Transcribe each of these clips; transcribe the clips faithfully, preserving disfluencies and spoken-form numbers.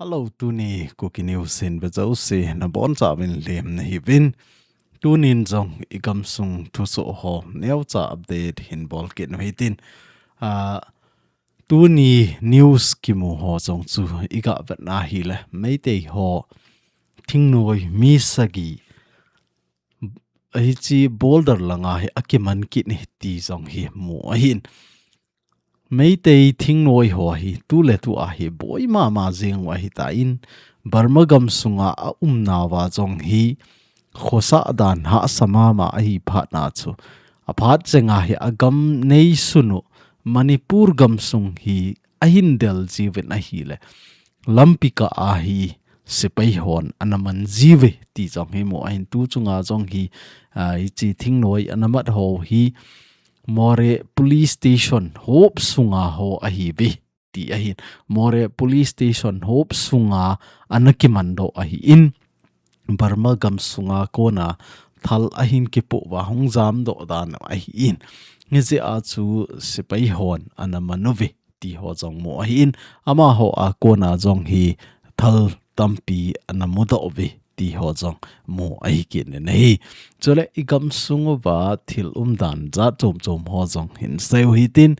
Hello, tuni Kuki News hin vejouse nabonchauvin lem nahiuvin. Tunin jong igamsung thusoh ho neocha update hin bolkit uhitin. Ah, tuni news kimu ho jong chu iga vetna hile, Meitei ho thingnoi mi sagi hiche border langa hi akiman kit e ti jong hi mu ahin. Meitei thingnoi ho hi tuletua hi boi mama jeng u ahitan, Burma gamsunga aumnauva jong hi khosa dan hahsa mama ahi phatna chu, aphat jenga hi agam neisun u Manipur gamsung hi ahin del jiuvin ahile, lampi kah a hi sepai hon ana man jiuve ti jong hi mu ahin. Tu chunga jong hi, ah, hiche thingnoi ana mat ho hi Moreh Police Station hop sunga ho ahiuve ti ahin. Moreh Police Station hop sunga ana kimandoh ahin, Burma gamsunga kona thal ahin kipoh uva hung jamdoh dan ahin. Hijeh a chu sepai hon ana man uve ti ho jong mu ahin, amaho a kona jong hi thal tampi ana mudoh uve ti ho jong mu ahi kit in ahi. Chule igamsung uva thil umdan jat chom chom ho jong hin sei uhitin,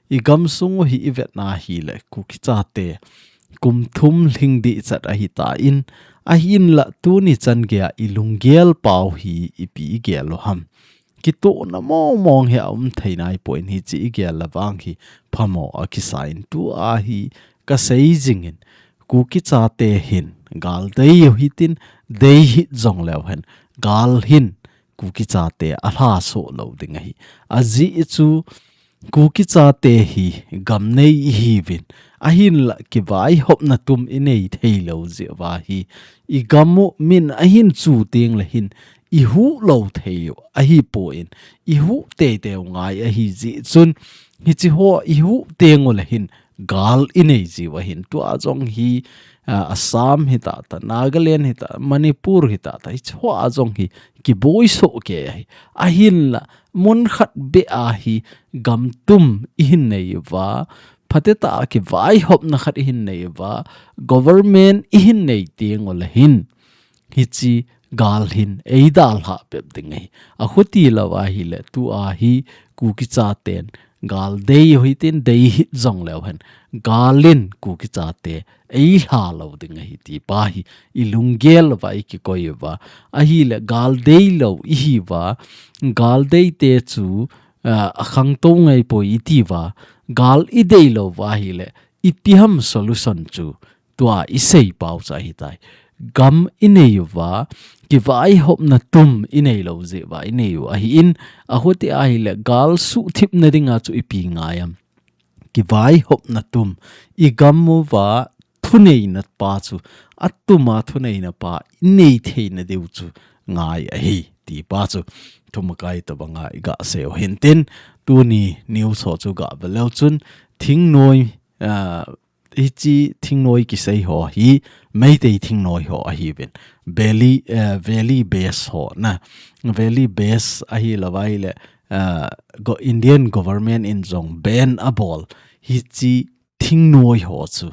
igamsung u hi ivetna hile Kuki chate kum thum lhing ding chat ahitan, ahinla tuni chan geiya ilunggel pau hi ipi igel u ham? Kitohna mong mong hi aum thei naipoi, hiche igel le vang hi phamo akisan. Tua hi kasei jingin, Kuki chate hin gal dei uhitin, dei hih jongleu hen, gal hin Kuki chate alhasoh lou ding ahi. Ajeh chu Kuki chate hi gam nei ihiuvin, ahinla kivaihopna tum inei theilou jeh uva hi, igam u min ahin chu tengle hin ihuh lou thei u ahipon, ihuh teitei u ngai ahi jeh chun, hiche ho ihuh teng ule hin gal inei jiu ahin. Tua jong hi, ah, Assam hitah tah, Nagaland hitah, Manipur hitah tah, hiche hoa jong hi kiboisoh kei ahi. Ahinla mun khat beh a hi gam tum ihin nei uva, phatecha a kivaihopna khat ihin nei uva, government ihin nei teng ule hin, hiche gal hin eidalhah pep ding ahi. Akhuti lou ahile tua hi Kuki chaten gal dei uhitin, dei hih jongleu hen, gal in Kuki chate eilha lou ding ahi ti pa hi ilunggel uva ikikoi uva. Ahile gal deilou ihiuva, gal deite chu, ah, akhangtou ngaipoi itiuva, gal ideilou uva ahile ipi ham solution chu, tua isei pau chu ahitai. Gam inei uva, kivaihopna tum inei lou jeh uva inei u ahin, akhuti ahile gal suhthipna dinga chu ipi ngai am? Kivaihopna tum, igam uva thuneina pa chu, atuma thuneina pa inei theina diu chu ngai ahi ti pa chu thumakai tobanga iga sei uhintin, tuni news ho chu ga veleu chun, thingnoi, ah, hiche thingnoi kisei ho hi Meitei thingnoi ho ahiuvin. Valley, eh, Valley base ho na. Valley base ahilou ahile, eh, go-, Indian government in jong ban abol. Hiche thingnoi ho chu,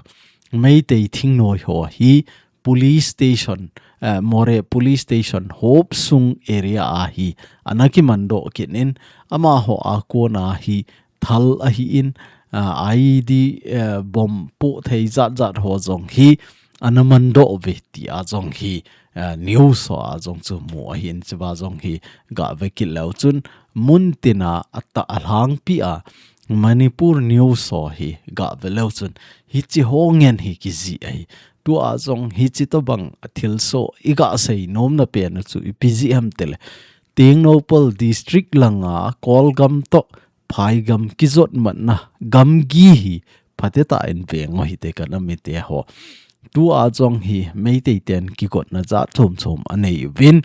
Meitei thingnoi ho hi police station, eh, Moreh police station hop sung area a hi ana kimandoh kit in, amaho a kona hi thal ahin, ah, I E D, eh, bomb poh thei jat jat ho jong hi ana mandoh uve tia jong hi, ah, news ho a jong chu mu ahin, chuva jong hi ga ve kit leu chun, muntina atah alhangpi a Manipur news ho hi ga ve leu chun, hiche ho ngen hi kijih ahi. Tua jong hiche tobang a thilsoh iga sei nomna pen u chu ipi jeh ham tile, Tengnoupal district langa Kolgam toh Phaigam kijot matna gamgi hi phatecha in veng u hite ka nam mite ho. Tua jong hi Meitei ten kigotna jat chom chom anei uvin,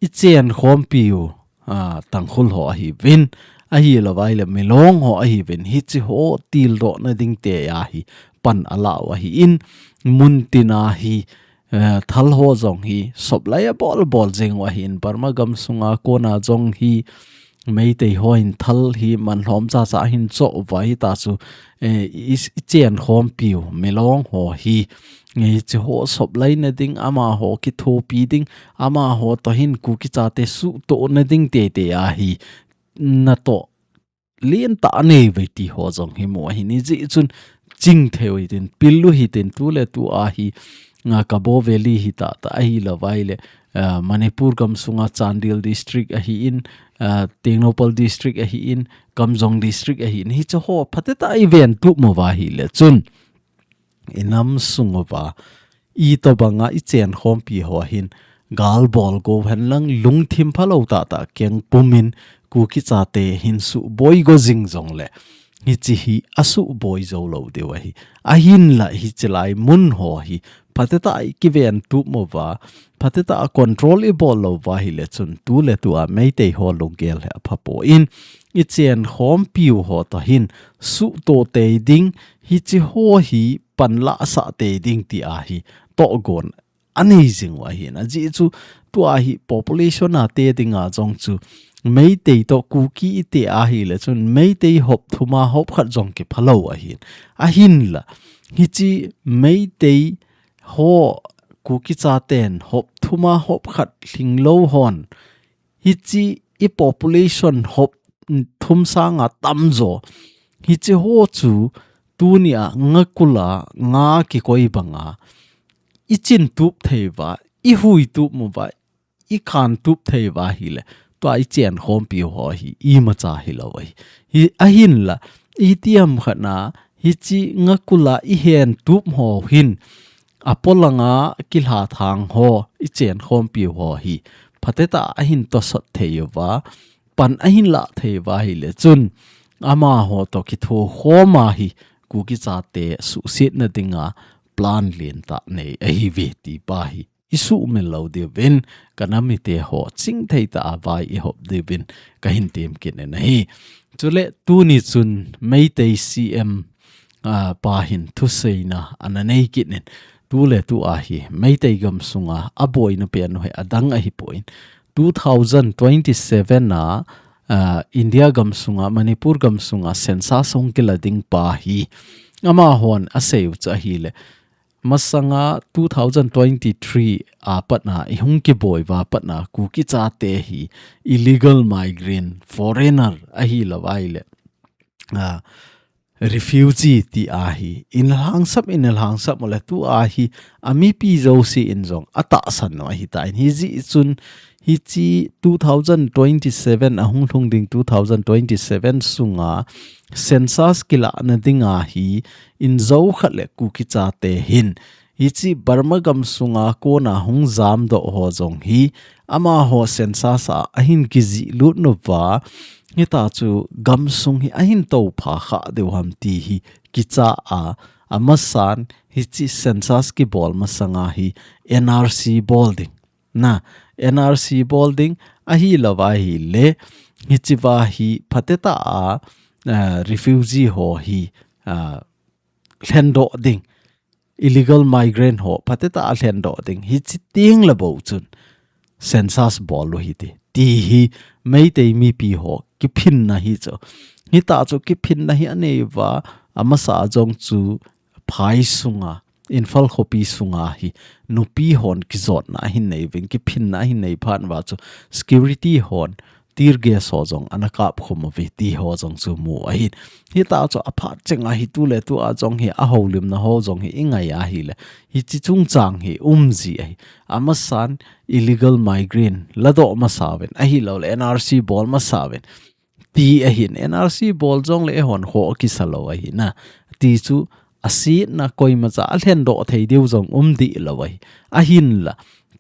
ichen khompi u, ah, Tangkhul ho ahiuvin, ahilou ahile Milong ho ahiuvin, hiche ho tildohna ding tia hi pan ala u ahin, muntina hi, eh, thal ho jong hi supply abol bol jeng u ahin, Burma gamsunga kona jong hi Meitei hon thal hi manlhom chacha ahin choh uva hita chu, eh, i, ichen khompi u Milong ho hi Hiche ho supply na ding, amaho kithopi ding, amaho toh hin Kuki chate suhtoh na ding tete ahi. Natoh lentah nei uve ti ho jong hi mu ahi. Hijeh chun chingthei u hitin, pil u hitin, tuletu ahi, nga Kabaw Valley hi tahtah ahilouva ahile, ah, Manipur gamsunga Chandel District ahin, ah, Tengnoupal District ahin, Kamjong District ahin, hiche ho phatecha i ventup uva ahile chun, i nam sung uva, itobanga i chenkhompi ho hin, gal bol go hen lang lungthim phalou tahtah keng pumin Kuki chate hin suboi go jing jongle, hiche hi asuboi jou lou diu ahi. Ahinla hiche lai mun ho hi, phatecha i kiventup uva, phatecha a control i bol lou uva ahile chun tuletu a Meitei ho lunggel hi apha poi. I chenkhompi u ho toh hin suhtoh tei ding, hiche ho hi panla sah tei ding ti ahi. Tohgon anei jing u ahin. Ajeh chu tua hi population a te dinga jong chu Meitei toh Kuki i te ahile chun Meitei hop thuma hop khat jong kiphalou ahin. Ahinla, hiche Meitei ho Kuki chaten hop thuma hop khat lhinglou hon, hiche i population hop thum sanga tamjo, hiche ho chu tunia nga kula nga kikoi banga i chintup thei uva, i huitup uva, i khantup thei uva ahile, tua i chenkhompi ho hi imacha hilou ahi. Hi ahinla, itiham khatna, hiche nga kula i hentup ho hin, apolanga kilhathang ho, i chenkhompi ho hi phatecha ahin tosot thei uva, pan ahin lah thei uva ahile chun, amaho toh kithokhom a hi Kuki chate suhsetna dinga plan lentah nei ahiuve ti pa hi i suhmil lou diuvin, ka nam mite ho chingthei tah a vai i hop diuvin kahin temkit in ahi. Chule tuni chun Meitei C M, ah, pa hin thuseina ana nei kit in, tuletu ahi Meitei gamsunga aboina pen u hi adang ahipoi. Two thousand twenty-seven a, ah, India gamsunga, Manipur gamsunga census hung kila ding pa hi amahon asei u chu ahile, masanga two thousand twenty-three a patna, i hung kiboi uva patna, Kuki chate hi illegal migrant, foreigner ahilouva ahile, ah, refugee ti ahi. In lhangsap, in lhangsap ule tu ahi, amipi jouse in jong atahsan u ahitan. Hijeh chun, hiche two thousand twenty-seven, ahung lhung ding two thousand twenty-seven sunga census kilahna dinga hi, in jou khat le Kuki chate hin, hiche Burma gamsunga kona hung jamdoh ho jong hi, amaho census a ahin kijih lut uva, hita chu gamsung hi ahin toupha kha diu ham ti hi kicha a, amasan hiche census kibol masanga hi N R C bol ding. Na, N R C bol ding, ahilouva ahile, hichea hi phatecha a, ah, refugee ho hi, ah, lhendoh ding, illegal migrant ho phatecha a lhendoh ding, hiche teng le bou chun census bol u hite, ti hi Meitei mipi ho kiphinna hi chu. Hita chu kiphinna hi anei uva, amasa jong chu phai sunga, Imphal khopi sunga hi nupi hon kijotna ahin nei uvin, kiphinna ahin nei phat uva chu security hon tear gas ho jong ana kap khum uve ti ho jong chu mu ahin. Hita chu aphat chenga hi tuletu a jong hi ahoulimna ho jong hi i ngai ahile, hiche chungchang hi umji ahi. Amasan illegal migrant ladoh masa uvin, ahilouleh N R C bol masa uvin, ti ahin. N R C bol jongle eihon khoh kisa lou ahi na. Ti chu asetna koimacha alhendoh thei diu jong um dih lou ahi. Ahinla,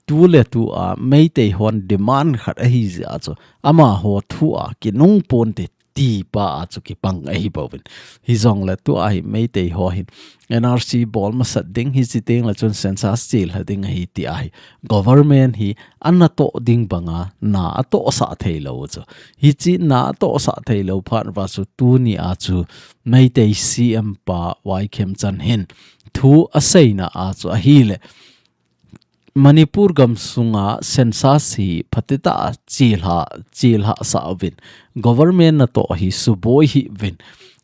tuletu a Meitei hon demand khat ahi jeh a chu, amaho thu a kinung ponte ti pa a chu kipang ahi bouvin. Hijongle tua hi Meitei ho hin N R C bol masat ding, hiche teng le chun census chelha ding ahi ti ahi. Government hi anatoh ding banga na atohsah thei lou chu. Hiche na atohsah thei lou phat uva chu tunia chu Meitei C M pa Y Khemchand hin thu aseina a chu ahile, Manipur gamsunga census hi phatecha a chelha, chelhasah uvin, government natoh hi suboi hih uvin.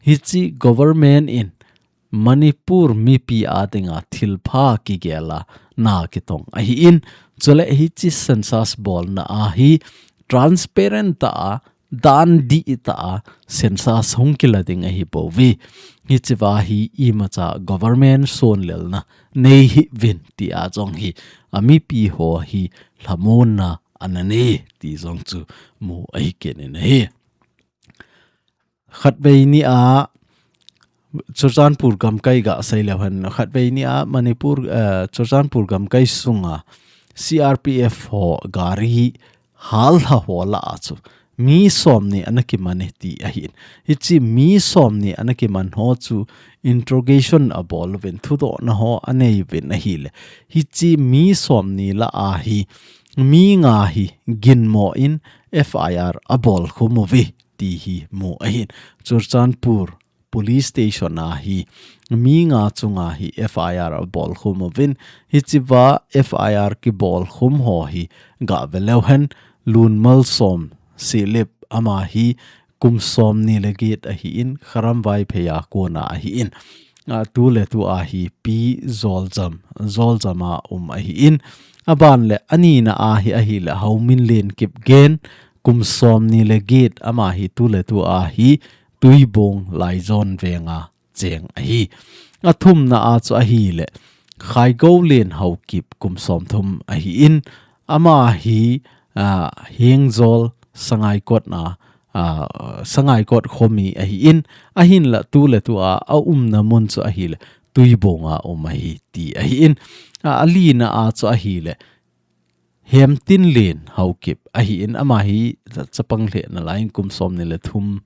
Hiche government in Manipur mipi a dinga thilpha kigel a na kitong ahi in, chule hichi census bolna a hi transparent ta a, dan dih ta a census hung kila ding ahi bou ve. Hichi va hi imacha government sonlelna nei hih uvin ti a jong hi a mipi ho hi lhamonna ana nei ti jong chu mu ahi kit in ahi. Khatvei ni a Churachandpur gamkai ga sei leu hen, khatvei ni a Manipur, eh, Churachandpur gamkai sunga C R P F ho gari hal ha ho la a chu mi som ni ana kiman e ti ahi in. Hichi mi som ni ana kiman ho chu interrogation a bol uvin, thudohna ho a nei uvin ahile. Hichi mi som ni la a hi mi nga hi ginmo in F I R a bol khum uve ti hi mu ahi in. Churachandpur police station a hi mi nga chunga hi F I R a bol khum uvin, hichi va F I R kibol khum ho hi ga ve leu hen, Lunmalsom Silip ama hi kum som ni le get ahi in, Kharam Vaiphei a kona ahi in. A, tu le tu a hi Pi Zoljam, Zoljam a um ahi in. A ban le a ni na a hi ahile Haominlen Kipgen, kum som ni le get, ama hi tu le tu a hi Tuibong Laijon veng a cheng ahi. A thum na a chu ahile Khaigoulen Haokip, kum som thum ahi in, ama hi, a, Hengjol Sangaikot na, a, Sangaikot khomi ahi in, ahin la tu le tu a a umna mun chu ahile Tuibong a um ahi ti ahi in. A, a li na a chu ahile Hemtinlen Haokip ahi in, ama hi cha-, chapang le na lai in, kum som ni le thum,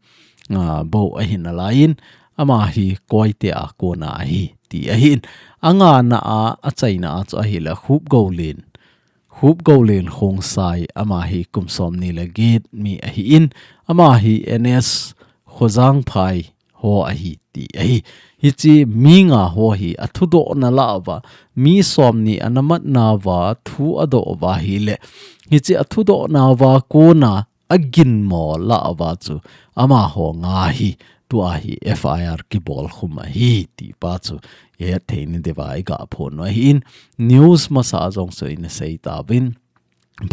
a, bou ahi na lai in, ama hi Koite a kona ahi ti ahi in. A nga na a, a chai na a chu ahile Khupgoulen, Khupgoulen Khongsai, ama hi kum som ni le get mi ahi in, ama hi N S Khojangphai ho ahi ti ahi. Hichi mi nga ho hi a thudohna la uva, mi som ni ana matna uva thu a doh uva ahile, hichi a thudohna uva kona a ginmo la uva chu ama ho nga hi tu a hi F I R kibol khum ahi ti pa chu i het thei na diuva i ga phon u ahi in. News masa a jong chu ina sei tauvin,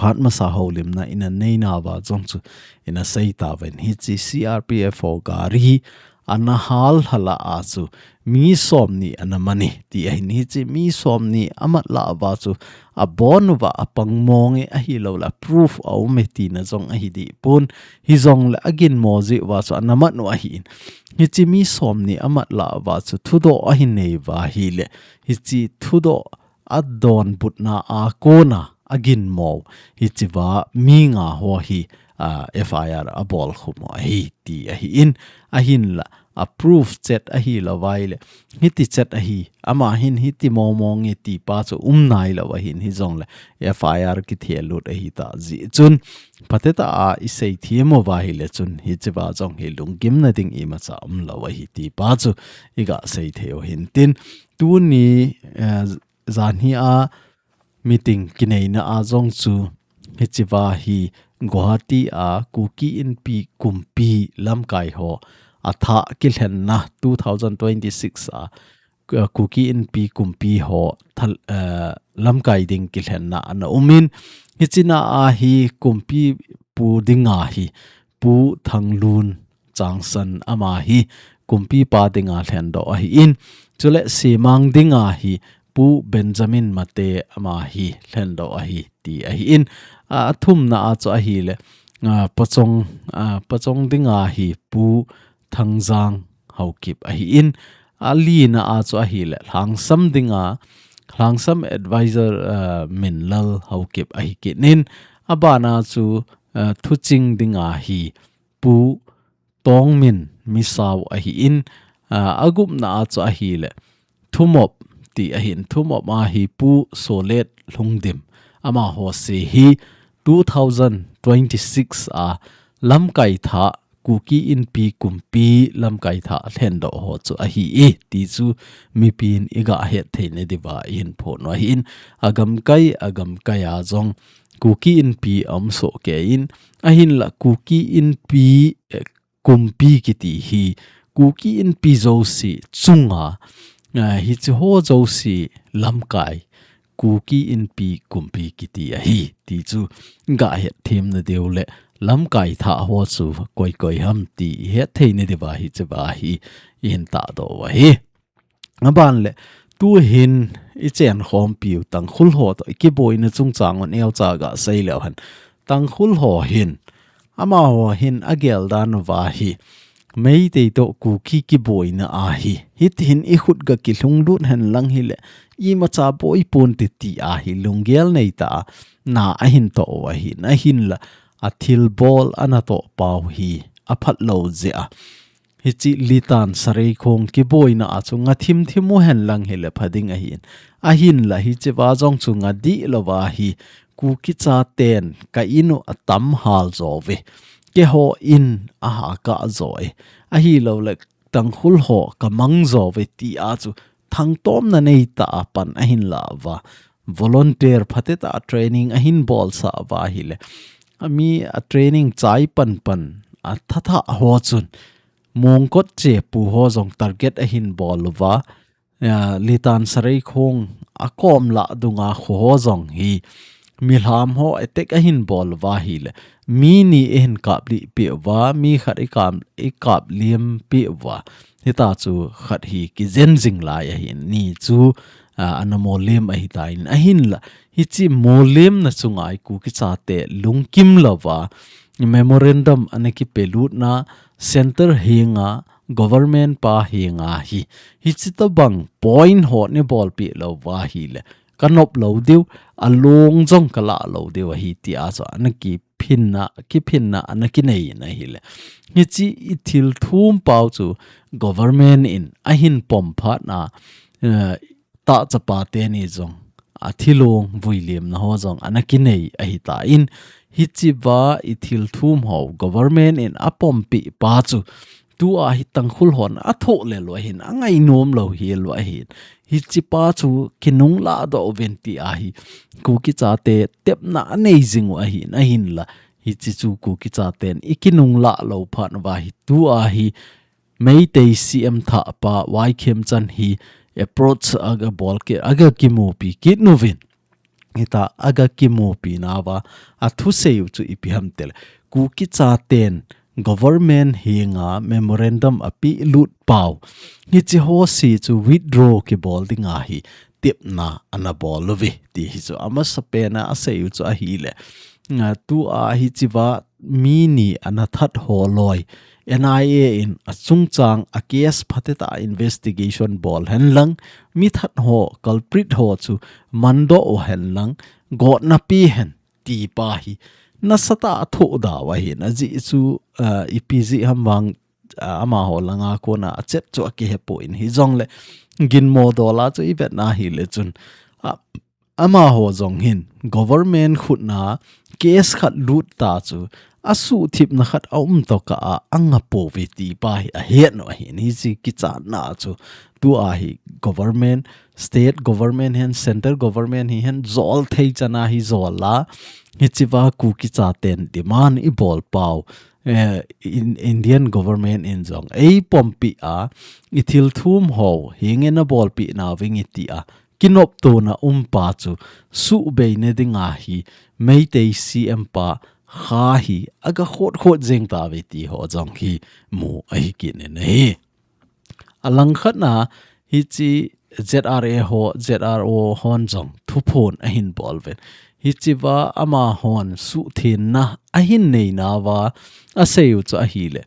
phat masa houlimna ina nei nauva jong chu ina sei tauvin, hichi C R P F ho gari ana hal ha la a chu mi som ni ana man e ti ahi in, hichi mi som ni a mat la uva chu a bon uva a pang mong e, ahilou le proof a um e tina jong ahi deh pon, hijongle a ginmo jeh uva chu ana man u ahi in. Hichi mi som ni a mat la uva chu thudoh ahi nei uva ahile, hichi thudoh a donbutna a kona a ginmo, hichi va mi nga ho hi, a, F I R a bol khum u ahi ti ahi in, ahin la a proof chet ahilou vai le, hiti chet ahi, ama hin hiti mo mong e ti pa chu um nai lou ahi in, hijongle F I R kithel lut ahi ta jeh chun, phatah a i sei them uva ahile chun, hichi va jong hi lunggimna ding imacha um lou ahi ti pa chu i ga sei thei u hin tin, tuni, eh, janhi a meeting kineina a jong chu hichi va hi Guwahati a Kuki Inpi kumpi lamkai ho a thah kilhenna two thousand twenty-six a, uh, Kuki Inpi kumpi ho thal-, uh, lamkai ding kilhenna ana um in, hichi na a hi kumpi pu dinga hi Pu Thanglun Changsan ama hi kumpipa dinga lhendoh ahi in, chule Semang dinga hi Pu Benjamin Mate ama hi lhendoh ahi ti ahi in, a, a thumna a chu ahile, a, Pachong, a, Pachong dinga hi Pu Thangjang Haokip ahi in, a lina a chu ahile, Lhangsam dinga, Lhangsam advisor, a, Minlal Haokip ahi kit in, a bana chu, a, Thuching dinga hi Pu Tongmin Misao ahi in, a, a gupna a chu ahile, Thumop ti ahi in, Thumop a hi Pu Solet Lhungdim. Ama ho se hi two thousand twenty-six a lamkai thah, Kuki Inpi kumpi lamkai thah lhendoh ho chu ahi e, ti chu mipin i ga het theina diuva i hin phon u ahi in, a gamkai, a gamkai a jong Kuki Inpi a um soh kei in, ahin la Kuki Inpi, eh, kumpi kiti hi Kuki Inpi jouse chunga, ah, hiche ho jouse lamkai Kuki Inpi kumpi kiti ahi ti chu gahet themna diu le lamkai thah ho chu koi koi ham ti hetthei na diuva hiche va hi ihin tahdoh u ahi. Aban le, tuhin ichen khompiu Tangkhul ho toh ikiboina chungchang un neocha gasei leu hen. Tangkhul ho hin, amaho hin agel dan uva hi, Meitei toh Kuki kiboina ahi, hitihin ikhut gakilhung lut hen lang hile, imacha boi ponte ti ahi, lunggel neitah a na ahin toh u ahin, ahinla, athilbol anatoh pau hi, aphat lou jeh a. Hiche Litan Sareikhong kiboina a chu ngathim thim u hen lang hile pha ding ahin. Ahinla hiche va jong chu nga dih louva hi Kuki chaten ka in u atam hal jo uve. Keiho in aha kah jo e. Ahilou le Tangkhul ho ka mang jo uve ti a chu thangtomna neitah a pan ahin la uva. Volunteer phatetah a training ahin bolsah uva ahile. Ami a training chai pan pan a thathah ho chun Mongkot chepu ho jong target ahin bol uva, ah, Litan Sareikhong akom lah dunga kho ho jong hi milham ho attack ahin bol uva ahile, mi ni eihin kaplih peh uva, mi khat ikap, ikap liam peh uva. Hita chu khat hi kijen jing lai ahin, ni chu, ah, ana mollem ahitan ahinla. Hiche mollemna chunga hi Kuki chate lungkim louva memorandum ana kipelut na center henga government pa henga hi, hiche tobang point ho nei bolpeh louva ahile, ka nop lou diu, along jong ka lah lou diu ahi ti a chu ana kiphinna, kiphinna ana kinei in ahile. Hiche ithilthum pau chu government in ahin pom phat na, eh, tah chapa teni jong athilong vuilemna ho jong ana kinei ahitan, hiche va ithilthum ho government in apompeh pa chu tua hi Tangkhul hon athoh lel u ahin, angainom lou hel u ahin. Hiche pa chu kinunglah doh uvin ti ahi. Kuki chate tepna anei jing u ahin, ahinla. Hiche chu Kuki chaten ikinunglah lou phat uva hi tua hi Meitei C M thahpa Y Khemchand hi approach aga bol kit, aga kimupi kit uvin. Hita aga kimupi nauva, athusei u chu ipi ham itile, Kuki chaten government henga memorandum apelut pau, hiche ho jouse chu withdraw kibol dinga hi tepna ana bol uve ti hi chu amasapen a asei u chu ahile. Nga tua hiche va mi ni ana that ho loi, N I A in achungchang a case phatetah a investigation bol hen lang, mi that ho, culprit ho chu mandoh u hen lang, gotna pe hen ti pa hi nasatah a thoh da u ahin, ajeh chu, ah, ipi jeh ham vang, ah, amaho langa kona achet chu akihe poi, hijongle ginmo dol a chu ivet na hile chun, ah, amaho jong hin government khutna case khat lut ta chu asuhthipna khat aum tokah a, anga pouve ti pa hi ahet u ahin, hiche kichatna chu tua hi government, state government hihen, central government hihen, jol thei chan a hi jol a, hiche va Kuki chaten demand ibol pau, eh, in, Indian government in jong eipompeh a, ithilthum ho henge nabolpeh nauving iti a, kinoptona um pa chu suhbeina dinga hi Meitei C M pa kha hi aga khot khot jeng tauve ti ho jong hi mu ahi kit in ahi. Alangkhat na hiche Z R A ho, Z R O hon jong thuphon ahin bol uvin. Hiche va amahon suhthenna ahin nei nauva asei u chu ahile,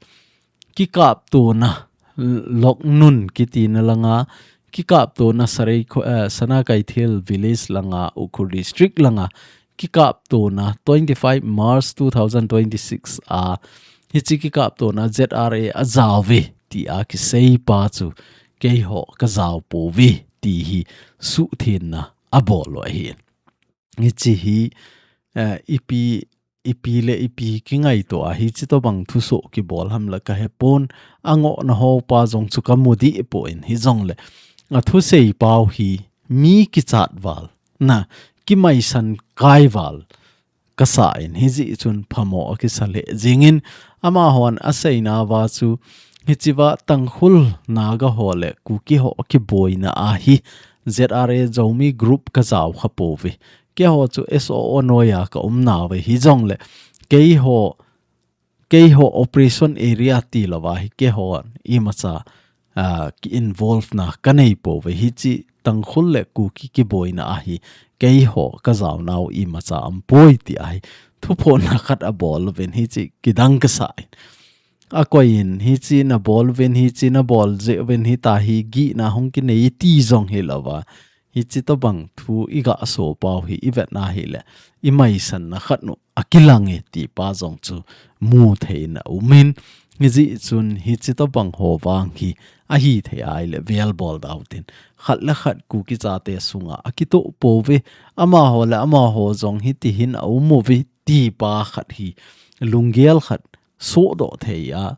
kikaptona Loknun kitina langa, kikaptona Sareikho-, eh, Sanakeithel village langa, Ukhrul district langa, kikaptona twenty-five March two thousand twenty-six a, hiche kikaptona Z R A ajao uve ti a kisei pa chu, keiho kajao pouve ti hi suhthenna abol u ahi. Hiche hi, eh, ipi, ipi le ipi kingaito a hiche tobang thusoh kibol ham la kahepon, angohna ho pa jong chu kamu deh poi, hijongle athusei pau hi mi kichat val, na, kimaisan kai val kasa in, hijeh chun phamo akisa lheh jingin, amahon asei nauva chu Hichea Tangkhul Naga ho le Kuki ho kiboina ahi Z R A Zomi group kajao khapouve. Keiho chu S O O noiya kaumnauve hijongle keiho, keiho operation area tilouva hi keiho imacha, ah, ki involve na kaneipouve. Hiche Tangkhul le Kuki kiboina ahi keiho kajaonau imacha aumpoi ti ahi. Thuphonna khat abol uvin hiche kidang kasah in. Akoiyin hiche nabol uvin, hiche nabol jeh uvin hitahi gihna hung kinei ti jong hilouva. Hiche tobang thu iga sopau hi ivetna hile, imaisanna khat nu akilange tipa jong chu muthei in aumin. Hijeh chun hiche tobang ho vang hi ahithei ahile velbol dautin. Khat le khat Kuki chate sunga akitoh pouve. Amaho le amaho jong hitihin aumuve tipa khat hi lunggel khat sohdoh thei a.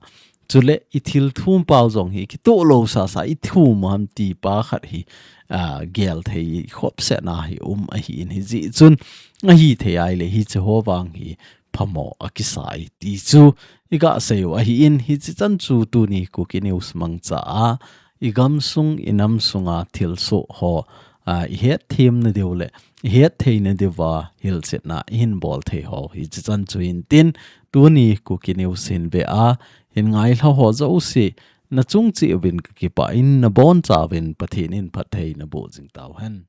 Chule ithil thumpau jong hi kitoh lou sasa ithum ham tipa khat hi, ah, gel thei khopsetna hi um ahin hijeh chun ahithei ahile hiche ho vang hi phamo akisai ti chu iga seiu ahin hiche chan chu tuni Kuki News mangcha a igamsung inamsunga thilsoh ho, ah, ihet themna diu le ihet theina diuva hilchetna ihin bol thei ho hiche chan chu hintin tuni Kuki News hin ve a hin ngailha ho jouse nachung cheh uvin kakipah in nabonchauvin Pathen in phatthei naboh jing tauhen.